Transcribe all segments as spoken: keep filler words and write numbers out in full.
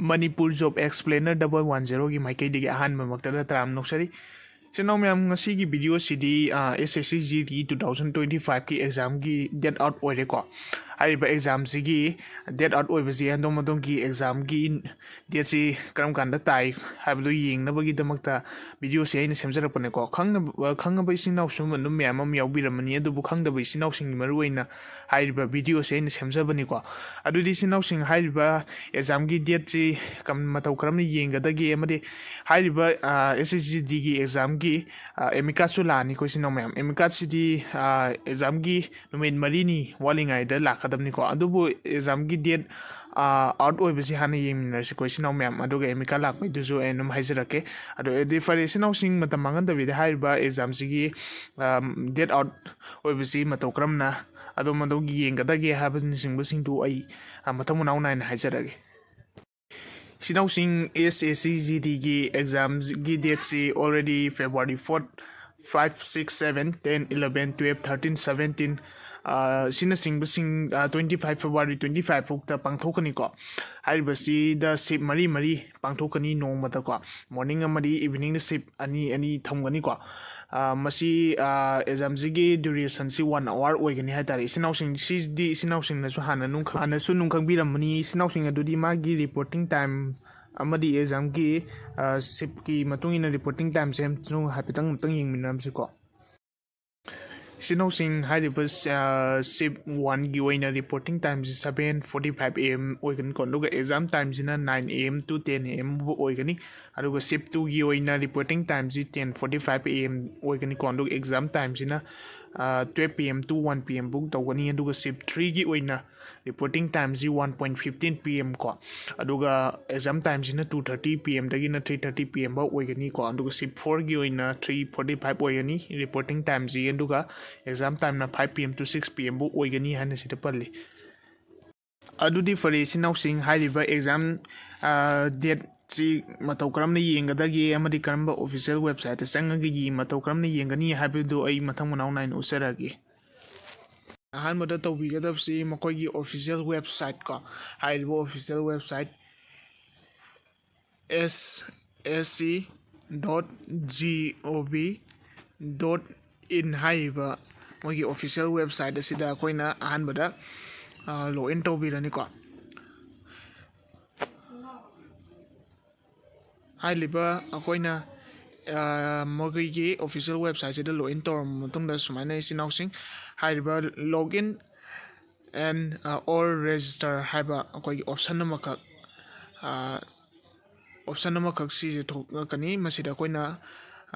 Manipur job ꯑꯦꯛꯁꯄ꯭ꯂꯦꯅꯔ double one ꯖꯦꯔꯣꯒꯤ ꯃꯥꯏꯀꯩꯗꯒꯤ ꯑꯍꯥꯟꯕꯃꯛꯇꯗ ꯇꯔꯥꯝꯅ ꯑꯣꯛꯆꯔꯤ꯫ ꯏꯆꯤꯟ ꯏꯅꯥꯎ ꯃꯌꯥꯝ, ꯉꯁꯤꯒꯤ ꯚꯤꯗꯤꯑꯣꯁꯤꯗꯤ S S C G D two thousand twenty ꯐꯥꯏꯚꯀꯤ ꯑꯦꯛꯖꯥꯝꯒꯤ ꯗꯦꯠ ꯑꯥꯎꯠ ꯑꯣꯏꯔꯦꯀꯣ꯫ ꯍꯥꯏꯔꯤꯕ ꯑꯦꯛꯖꯥꯝꯁꯤꯒꯤ ꯗꯦꯠ ꯑꯥꯎꯠ ꯑꯣꯏꯕꯁꯤ ꯑꯗꯣꯝ ꯑꯗꯣꯝꯒꯤ ꯑꯦꯛꯖꯥꯝꯒꯤ ꯗꯦꯠꯁꯤ ꯀꯔꯝ ꯀꯥꯟꯗ ꯇꯥꯏ ꯍꯥꯏꯕꯗꯨ ꯌꯦꯡꯅꯕꯒꯤꯗꯃꯛꯇ ꯚꯤꯗꯤꯑꯣꯁꯤ ꯑꯩꯅ ꯁꯦꯝꯖꯔꯛꯄꯅꯦꯀꯣ꯫ ꯈꯪꯅꯕ, ꯈꯪꯉꯕ ꯏꯆꯤꯟ ꯏꯅꯥꯎꯁꯨ ꯑꯗꯨꯝ ꯃꯌꯥꯝ ꯑꯃ ꯌꯥꯎꯕꯤꯔꯝꯃꯅꯤ, ꯑꯗꯨꯕꯨ ꯈꯪꯗꯕ ꯏꯆꯤꯟ ꯏꯅꯥꯎꯁꯤꯡꯒꯤ ꯃꯔꯨꯑꯣꯏꯅ ꯍꯥꯏꯔꯤꯕ ꯚꯤꯗꯤꯑꯣꯁꯤ ꯑꯩꯅ ꯁꯦꯝꯖꯕꯅꯤꯀꯣ꯫ ꯑꯗꯨꯗꯤ ꯏꯆꯤꯟ ꯏꯅꯥꯎꯁꯤꯡ, ꯍꯥꯏꯔꯤꯕ ꯑꯦꯛꯖꯥꯝꯒꯤ ꯗꯦꯠꯁꯤ ꯀꯝ-, ꯃꯇꯧ ꯀꯔꯝꯅ ꯌꯦꯡꯒꯗꯒꯦ ꯑꯃꯗꯤ ꯍꯥꯏꯔꯤꯕ ꯑꯦꯁ ꯑꯦꯁ ꯁꯤ ꯖꯤ ꯗꯤꯒꯤ ꯑꯦꯛꯖꯥꯝꯒꯤ ꯑꯦꯃꯤꯀꯥꯠꯁꯨ ꯂꯥꯛꯑꯅꯤꯀꯣ ꯏꯆꯤꯟ ꯏꯅꯥꯎ ꯃꯌꯥꯝ꯫ ꯑꯦꯃꯤꯀꯥꯠꯁꯤꯗꯤ ꯑꯦꯛꯖꯥꯝꯒꯤ ꯅꯨꯃꯤꯠ ꯃꯔꯤꯅꯤ ꯋꯥꯠꯂꯤꯉꯩꯗ ꯂꯥꯛꯀꯗꯕꯅꯤꯀꯣ꯫ ꯑꯗꯨꯕꯨ ꯑꯦꯛꯖꯥꯝꯒꯤ ꯗꯦꯠ ꯑꯥꯎꯠ ꯑꯣꯏꯕꯁꯤ ꯍꯥꯟꯅ ꯌꯦꯡꯃꯤꯟꯅꯔꯁꯤꯀꯣ ꯏꯆꯤꯟ ꯏꯅꯥꯎ ꯃꯌꯥꯝ, ꯑꯗꯨꯒ ꯑꯦꯃꯤꯀꯥꯠ ꯂꯥꯛꯄꯩꯗꯨꯁꯨ ꯑꯩ ꯑꯗꯨꯝ ꯍꯥꯏꯖꯔꯛꯀꯦ꯫ ꯑꯗꯨ ꯑꯣꯏꯔꯗꯤ ꯐꯔꯦ ꯏꯆꯤꯟ ꯏꯅꯥꯎꯁꯤꯡ, ꯃꯇꯝ ꯃꯥꯡꯍꯟꯗꯕꯤꯗ ꯍꯥꯏꯔꯤꯕ ꯑꯦꯛꯖꯥꯝꯁꯤꯒꯤ ꯗꯦꯠ ꯑꯥꯎꯠ ꯑꯣꯏꯕꯁꯤ ꯃꯇꯧ ꯀꯔꯝꯅ ꯑꯗꯣꯝ ꯑꯗꯣꯝꯒꯤ ꯌꯦꯡꯒꯗꯒꯦ ꯍꯥꯏꯕꯅꯆꯤꯡꯕꯁꯤꯡꯗꯨ ꯑꯩ ꯑ, ꯃꯊꯪ ꯃꯅꯥꯎ ꯅꯥꯏꯅ ꯍꯥꯏꯖꯔꯛꯑꯒꯦ꯫ ꯏꯆꯤꯟ ꯏꯅꯥꯎꯁꯤꯡ, ꯑꯦꯁ ꯑꯦꯁ ꯁꯤ ꯖꯤ ꯗꯤꯒꯤ ꯑꯦꯛꯖꯥꯝꯒꯤ ꯗꯦꯠꯁꯤ already February fourth, five, six, seven, ten, eleven, twelve, thirteen, seventeen, ꯑ, ꯁꯤꯅꯆꯤꯡꯕꯁꯤꯡ, ꯑ, twenty five, February twenty five ꯐꯥꯎꯗ ꯄꯥꯡꯊꯣꯛꯀꯅꯤꯀꯣ꯫ ꯍꯥꯏꯔꯤꯕꯁꯤꯗ ꯁꯤꯞ ꯃꯔꯤ ꯃꯔꯤ ꯄꯥꯡꯊꯣꯛꯀꯅꯤ ꯅꯣꯡꯃꯗꯀꯣ꯫ ꯃꯣꯔꯅꯤꯡ ꯑꯃꯗꯤ ꯏꯚꯤꯅꯤꯡꯗ ꯁꯤꯞ ꯑꯅꯤ ꯑꯅꯤ ꯊꯝꯒꯅꯤꯀꯣ꯫ ꯑ, ꯃꯁꯤ, ꯑ, ꯑꯦꯛꯖꯥꯝꯁꯤꯒꯤ ꯗ꯭ꯌꯨꯔꯦꯁꯟꯁꯤ ꯋꯥꯟ ꯑꯋꯥꯔ ꯑꯣꯏꯒꯅꯤ ꯍꯥꯏꯇꯥꯔꯦ꯫ ꯏꯆꯤꯟ ꯏꯅꯥꯎꯁꯤꯡ, ꯁꯤꯗꯤ ꯏꯆꯤꯟ ꯏꯅꯥꯎꯁꯤꯡꯅꯁꯨ ꯍꯥꯟꯅ ꯑꯗꯨꯝ ꯈ-, ꯍꯥꯟꯅꯁꯨ ꯑꯗꯨꯝ ꯈꯪꯕꯤꯔꯝꯃꯅꯤ꯫ ꯏꯆꯤꯟ ꯏꯅꯥꯎꯁꯤꯡ ꯑꯗꯨꯗꯤ ꯃꯥꯒꯤ ꯔꯤꯄꯣꯔꯇꯤꯡ ꯇꯥꯏꯝ ꯑꯃꯗꯤ ꯑꯦꯛꯖꯥꯝꯒꯤ, ꯑ, ꯁꯤꯞꯀꯤ ꯃꯇꯨꯡ ꯏꯟꯅ ꯔꯤꯄꯣꯔꯇꯤꯡ ꯇꯥꯏꯝꯁꯦ ꯑꯝꯇꯪ ꯍꯥꯏꯐꯦꯠꯇꯪ ꯑꯝꯇꯪ ꯌꯦꯡꯃꯤꯟꯅꯔꯝꯁꯤꯀꯣ꯫ ꯏꯆꯤꯟ ꯏꯅꯥꯎꯁꯤꯡ, ꯍꯥꯏꯔꯤꯕ, ꯑ, ꯁꯤꯞ ꯋꯥꯟꯒꯤ ꯑꯣꯏꯅ ꯔꯤꯄꯣꯔꯇꯤꯡ ꯇꯥꯏꯝꯁꯤ seven forty five A M ꯑꯣꯏꯒꯅꯤꯀꯣ, ꯑꯗꯨꯒ ꯑꯦꯛꯖꯥꯝ ꯇꯥꯏꯝꯁꯤꯅ nine A M to ten A M ꯐꯥꯎꯕ ꯑꯣꯏꯒꯅꯤ꯫ ꯑꯗꯨꯒ ꯁꯤꯞ ꯇꯨꯒꯤ ꯑꯣꯏꯅ reporting ꯇꯥꯏꯝꯁꯤ ten forty five A M ꯑꯣꯏꯒꯅꯤꯀꯣ, ꯑꯗꯨꯒ ꯑꯦꯛꯖꯥꯝ ꯇꯥꯏꯝꯁꯤꯅ, ꯑ, twelve P M to one P M ꯐꯥꯎ ꯇꯧꯒꯅꯤ꯫ ꯑꯗꯨꯒ ꯁꯤꯞ ꯊ꯭ꯔꯤꯒꯤ ꯑꯣꯏꯅ ꯔꯤꯄꯣꯔꯇꯤꯡ ꯇꯥꯏꯝꯁꯤ one point fifteen P M ꯀꯣ, ꯑꯗꯨꯒ ꯑꯦꯛꯖꯥꯝ ꯇꯥꯏꯝꯁꯤꯅ two thirty P M ꯗꯒꯤꯅ three thirty P M ꯐꯥꯎ ꯑꯣꯏꯒꯅꯤꯀꯣ, ꯑꯗꯨꯒ ꯁꯤꯞ ꯐꯣꯔꯒꯤ ꯑꯣꯏꯅ three forty five ꯑꯣꯏꯒꯅꯤ ꯔꯤꯄꯣꯔꯇꯤꯡ ꯇꯥꯏꯝꯁꯤ, ꯑꯗꯨꯒ exam ꯇꯥꯏꯝꯅ five P M to six P M ꯐꯥꯎ ꯑꯣꯏꯒꯅꯤ ꯍꯥꯏꯅ ꯁꯤꯗ ꯄꯜꯂꯤ꯫ ꯑꯗꯨꯗꯤ ꯐꯔꯦ ꯏꯆꯤꯟ ꯏꯅꯥꯎꯁꯤꯡ, ꯍꯥꯏꯔꯤꯕ ꯑꯦꯛꯖꯥꯝ, ꯑ, ꯗꯦꯠꯁꯤ ꯃꯇꯧ ꯀꯔꯝꯅ ꯌꯦꯡꯒꯗꯒꯦ ꯑꯃꯗꯤ ꯀꯔꯝꯕ ꯑꯣꯐꯤꯁꯤꯌꯦꯜ ꯋꯦꯕꯁꯥꯏꯠꯇ ꯆꯪꯉꯒ ꯌꯦ-, ꯃꯇꯧ ꯀꯔꯝꯅ ꯌꯦꯡꯒꯅꯤ ꯍꯥꯏꯕꯗꯨ ꯑꯩ ꯃꯊꯪ ꯃꯅꯥꯎ ꯅꯥꯏꯅ ꯎꯠꯆꯔꯛꯑꯒꯦ꯫ ꯑꯍꯥꯟꯕꯗ ꯇꯧꯕꯤꯒꯗꯕꯁꯤ ꯃꯈꯣꯏꯒꯤ ꯑꯣꯐꯤꯁꯤꯌꯦꯜ ꯋꯦꯕꯁꯥꯏꯠ ꯀꯣ, ꯍꯥꯏꯔꯤꯕ official website S S C dot G O V dot in ꯍꯥꯏꯔꯤꯕ ꯃꯣꯏꯒꯤ official website ꯑꯁꯤꯗ ꯑꯩꯈꯣꯏꯅ ꯑꯍꯥꯟꯕꯗ log in ꯇꯧꯕꯤꯔꯅꯤꯀꯣ꯫ ꯍꯥꯏꯔꯤꯕ ꯑꯩꯈꯣꯏꯅ ꯃꯈꯣꯏꯒꯤ official websiteꯁꯤꯗ log in ꯇꯧꯔꯕ ꯃꯇꯨꯡꯗ ꯁꯨꯃꯥꯏꯅ ꯏꯆꯤꯟ ꯏꯅꯥꯎꯁꯤꯡ ꯍꯥꯏꯔꯤꯕ log in and or register ꯍꯥꯏꯕ ꯑꯩꯈꯣꯏꯒꯤ option ꯑꯃꯈꯛ option ꯑꯃꯈꯛ ꯁꯤꯁꯦ ꯊꯣꯛꯂꯛꯀꯅꯤ꯫ ꯃꯁꯤꯗ ꯑꯩꯈꯣꯏꯅ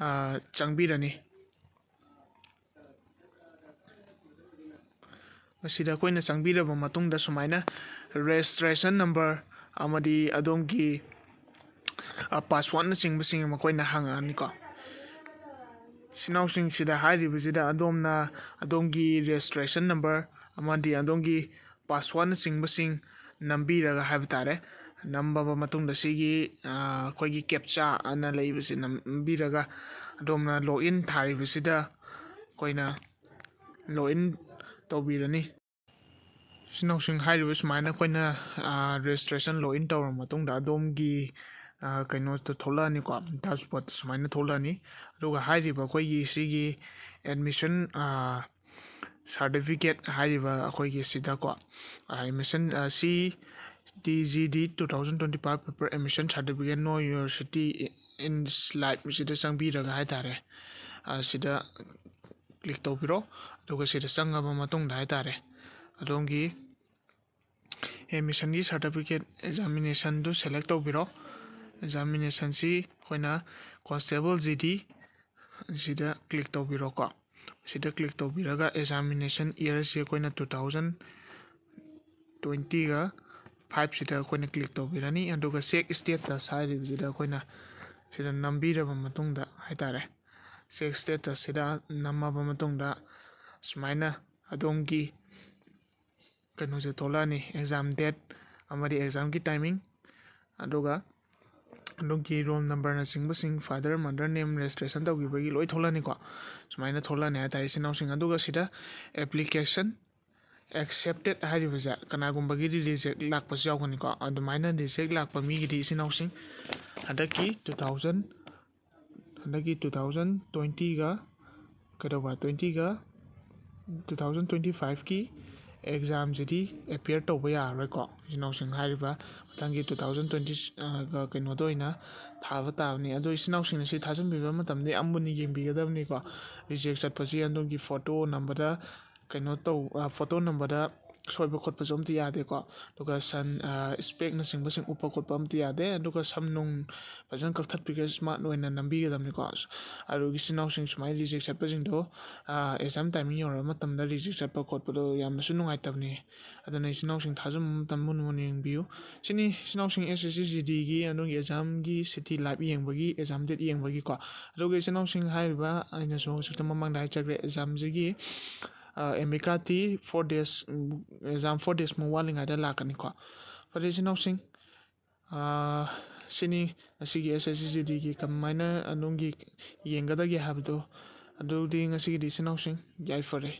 ꯆꯪꯕꯤꯔꯅꯤ꯫ ꯃꯁꯤꯗ ꯑꯩꯈꯣꯏꯅ ꯆꯪꯕꯤꯔꯕ ꯃꯇꯨꯡꯗ ꯁꯨꯃꯥꯏꯅ registration number ꯑꯃꯗꯤ ꯑꯗꯣꯝꯒꯤ passwordꯅꯆꯤꯡꯕꯁꯤꯡ ꯃꯈꯣꯏꯅ ꯍꯪꯉꯛꯑꯅꯤꯀꯣ꯫ ꯏꯆꯤꯟꯅꯥꯎꯁꯤꯡꯁꯤꯗ ꯍꯥꯏꯔꯤꯕꯁꯤꯗ ꯑꯗꯣꯝꯅ ꯑꯗꯣꯝꯒꯤ registration number ꯑꯃꯗꯤ ꯑꯗꯣꯝꯒꯤ passwordꯅꯆꯤꯡꯕꯁꯤꯡ ꯅꯝꯕꯤꯔꯒ ꯍꯥꯏꯕ ꯇꯥꯔꯦ, ꯅꯝꯃꯕ ꯃꯇꯨꯡꯗ ꯁꯤꯒꯤ ꯑꯩꯈꯣꯏꯒꯤ captcha ꯑꯅ ꯂꯩꯕꯁꯤ ꯅꯝꯕꯤꯔꯒ ꯑꯗꯣꯝꯅ log in ꯊꯥꯔꯤꯕꯁꯤꯗ ꯑꯩꯈꯣꯏꯅ log in ꯇꯧꯕꯤꯔꯅꯤ꯫ ꯏꯆꯤꯟꯅꯥꯎꯁꯤꯡ ꯍꯥꯏꯔꯤꯕ ꯁꯨꯃꯥꯏꯅ ꯑꯩꯈꯣꯏꯅ registration log in ꯇꯧꯔꯕ ꯃꯇꯨꯡꯗ ꯑꯗꯣꯝꯒꯤ ꯀꯩꯅꯣꯗ ꯊꯣꯛꯂꯛꯑꯅꯤꯀꯣ, dashboardꯇ ꯁꯨꯃꯥꯏꯅ ꯊꯣꯛꯂꯛꯑꯅꯤ꯫ ꯑꯗꯨꯒ ꯍꯥꯏꯔꯤꯕ ꯑꯩꯈꯣꯏꯒꯤ ꯁꯤꯒꯤ admission certificate ꯍꯥꯏꯔꯤꯕ ꯑꯩꯈꯣꯏꯒꯤ ꯁꯤꯗꯀꯣ, admission C T G D two thousand twenty five paper admission certificate, know your city in life ꯁꯤꯗ ꯆꯪꯕꯤꯔꯒ ꯍꯥꯏ ꯇꯥꯔꯦ, ꯁꯤꯗ click ꯇꯧꯕꯤꯔꯣ꯫ ꯑꯗꯨꯒ ꯁꯤꯗ ꯆꯪꯉꯕ ꯃꯇꯨꯡꯗ ꯍꯥꯏ ꯇꯥꯔꯦ, ꯑꯗꯣꯝꯒꯤ admissionꯒꯤ certificate examinationꯗꯨ select ꯇꯧꯕꯤꯔꯣ꯫ Examinationꯁꯤ ꯑꯩꯈꯣꯏꯅ Constable G D ꯁꯤꯗ click ꯇꯧꯕꯤꯔꯣꯀꯣ꯫ ꯁꯤꯗ click ꯇꯧꯕꯤꯔꯒ examination yearꯁꯤ ꯑꯩꯈꯣꯏꯅ two thousand twentyꯒ fiveꯁꯤꯗ ꯑꯩꯈꯣꯏꯅ click ꯇꯧꯕꯤꯔꯅꯤ꯫ ꯑꯗꯨꯒ check status ꯍꯥꯏꯔꯤꯕꯁꯤꯗ ꯑꯩꯈꯣꯏꯅ ꯁꯤꯗ ꯅꯝꯕꯤꯔꯕ ꯃꯇꯨꯡꯗ ꯍꯥꯏ ꯇꯥꯔꯦ, check statusꯁꯤꯗ ꯅꯝꯃꯕ ꯃꯇꯨꯡꯗ ꯁꯨꯃꯥꯏꯅ ꯑꯗꯣꯝꯒꯤ ꯀꯩꯅꯣꯁꯦ ꯊꯣꯛꯂꯛꯑꯅꯤ, exam date ꯑꯃꯗꯤ examꯒꯤ timing, ꯑꯗꯨꯒ ꯑꯗꯣꯝꯒꯤ roll numberꯅꯆꯤꯡꯕꯁꯤꯡ, father mother name registration ꯇꯧꯈꯤꯕꯒꯤ ꯂꯣꯏ ꯊꯣꯛꯂꯛꯑꯅꯤꯀꯣ꯫ ꯁꯨꯃꯥꯏꯅ ꯊꯣꯛꯂꯛꯑꯅꯤ ꯍꯥꯏ ꯇꯥꯔꯦ ꯏꯆꯤꯟ ꯏꯅꯥꯎꯁꯤꯡ꯫ ꯑꯗꯨꯒ ꯁꯤꯗ application ꯑꯦꯛꯁꯦꯞꯇꯦꯠ ꯍꯥꯏꯔꯤꯕꯁꯦ ꯀꯅꯥꯒꯨꯝꯕꯒꯤꯗꯤ ꯔꯤꯖꯦꯛ ꯂꯥꯛꯄꯁꯨ ꯌꯥꯎꯒꯅꯤꯀꯣ꯫ ꯑꯗꯨꯃꯥꯏꯅ ꯔꯤꯖꯦꯛ ꯂꯥꯛꯄ ꯃꯤꯒꯤꯗꯤ ꯏꯆꯤꯟ ꯏꯅꯥꯎꯁꯤꯡ, ꯍꯟꯗꯛꯀꯤ ꯇꯨ ꯊꯥꯎꯖꯟ ꯍꯟꯗꯛꯀꯤ ꯇꯨ ꯊꯥꯎꯖꯟ ꯇ꯭ꯋꯦꯟꯇꯤꯒ ꯀꯩꯗꯧꯕ ꯇ꯭ꯋꯦꯟꯇꯤꯒ ꯇꯨ ꯊꯥꯎꯖꯟ ꯇ꯭ꯋꯦꯟꯇꯤ ꯐꯥꯏꯚꯀꯤ ꯑꯦꯛꯖꯥꯝꯁꯤꯗꯤ ꯑꯦꯄꯤꯌꯔ ꯇꯧꯕ ꯌꯥꯔꯔꯣꯏꯀꯣ꯫ ꯏꯆꯤꯟ ꯏꯅꯥꯎꯁꯤꯡ ꯍꯥꯏꯔꯤꯕ ꯃꯊꯪꯒꯤ ꯇꯨ ꯊꯥꯎꯖꯟ ꯇ꯭ꯋꯦꯟꯇꯤ ꯀꯩꯅꯣꯗ ꯑꯣꯏꯅ ꯊꯥꯕ ꯇꯥꯕꯅꯤ꯫ ꯑꯗꯣ ꯏꯆꯤꯟ ꯏꯅꯥꯎꯁꯤꯡꯅ ꯁꯤ ꯊꯥꯖꯤꯟꯕꯤꯕ ꯃꯇꯝꯗ ꯌꯥꯝ ꯃꯨꯟꯅ ꯌꯦꯡꯕꯤꯒꯗꯕꯅꯤꯀꯣ꯫ ꯔꯤꯖꯦꯛ ꯆꯠꯄꯁꯤ ꯑꯗꯣꯝꯒꯤ ꯐꯣꯇꯣ ꯅꯝꯕꯗ ꯀꯩꯅꯣ ꯇꯧ ꯐꯣꯇꯣ ꯅꯝꯕꯗ ꯁꯣꯏꯕ ꯈꯣꯠꯄꯁꯨ ꯑꯝꯇ ꯌꯥꯗꯦꯀꯣ꯫ ꯑꯗꯨꯒ ꯁꯟ ꯏꯁꯄꯦꯛꯅꯆꯤꯡꯕꯁꯤꯡ ꯎꯞꯄ ꯈꯣꯠꯄ ꯑꯝꯇ ꯌꯥꯗꯦ꯫ ꯑꯗꯨꯒ ꯁꯝ ꯅꯨꯡ ꯐꯖꯅ ꯀꯛꯊꯠꯄꯤꯔꯒ ꯏꯁꯃꯥꯔꯠ ꯑꯣꯏꯅ ꯅꯝꯕꯤꯒꯗꯕꯅꯤꯀꯣ꯫ ꯑꯗꯨꯒ ꯏꯆꯤꯟ ꯏꯅꯥꯎꯁꯤꯡ ꯁꯨꯃꯥꯏꯅ ꯔꯤꯖꯦꯛ ꯆꯠꯄꯁꯤꯡꯗꯣ ꯑꯦꯛꯖꯥꯝ ꯇꯥꯏꯃꯤꯡ ꯌꯧꯔꯕ ꯃꯇꯝꯗ ꯔꯤꯖꯦꯛ ꯆꯠꯄ ꯈꯣꯠꯄꯗꯣ ꯌꯥꯝꯅꯁꯨ ꯅꯨꯡꯉꯥꯏꯇꯕꯅꯤ꯫ ꯑꯗꯨꯅ ꯏꯆꯤꯟ ꯏꯅꯥꯎꯁꯤꯡ ꯊꯥꯖꯤꯟꯕ ꯃꯇꯝ ꯃꯨꯟꯅ ꯃꯨꯟꯅ ꯌꯦꯡꯕꯤꯌꯨ꯫ ꯁꯤꯅꯤ ꯏꯆꯤꯟ ꯏꯅꯥꯎꯁꯤꯡ ꯑꯦꯁ ꯑꯦꯁ ꯁꯤ ꯖꯤ ꯗꯤꯒꯤ ꯑꯗꯨꯒꯤ ꯑꯦꯛꯖꯥꯝꯒꯤ ꯁꯤꯇꯤ ꯂꯥꯏꯚ ꯌꯦꯡꯕꯒꯤ ꯑꯦꯛꯖꯥꯝ ꯗꯦꯠ ꯌꯦꯡꯕꯒꯤꯀꯣ꯫ ꯑꯗꯨꯒ ꯏꯆꯤꯟ ꯏꯅꯥꯎꯁꯤꯡ ꯍꯥꯏꯔꯤꯕ ꯑꯩꯅꯁꯨ ꯍꯧꯖꯤꯛꯇ ꯃꯃꯥꯡꯗ ꯍꯥꯏꯖꯈ꯭ꯔꯦ ꯑꯦꯛꯖꯥꯝꯁꯤꯒꯤ ꯑꯦꯃꯤꯀꯥꯇꯤ ꯐꯣꯔ ꯗꯦꯖ ꯑꯦꯛꯖꯥꯝ ꯐꯣꯔ ꯗꯦꯖꯃꯨꯛ ꯋꯥꯠꯂꯤꯉꯩꯗ ꯂꯥꯛꯀꯅꯤꯀꯣ꯫ ꯐꯔꯦ ꯏꯆꯤꯟ ꯏꯅꯥꯎꯁꯤꯡ, ꯁꯤꯅꯤ ꯉꯁꯤꯒꯤ ꯑꯦꯁ ꯑꯦꯁ ꯁꯤ ꯖꯤ ꯗꯤꯒꯤ ꯀꯃꯥꯏꯅ ꯑꯗꯣꯝꯒꯤ ꯌꯦꯡꯒꯗꯒꯦ ꯍꯥꯏꯕꯗꯣ꯫ ꯑꯗꯨꯗꯤ ꯉꯁꯤꯒꯤꯗꯤ ꯏꯆꯤꯟ ꯏꯅꯥꯎꯁꯤꯡ ꯌꯥꯏꯐꯔꯦ꯫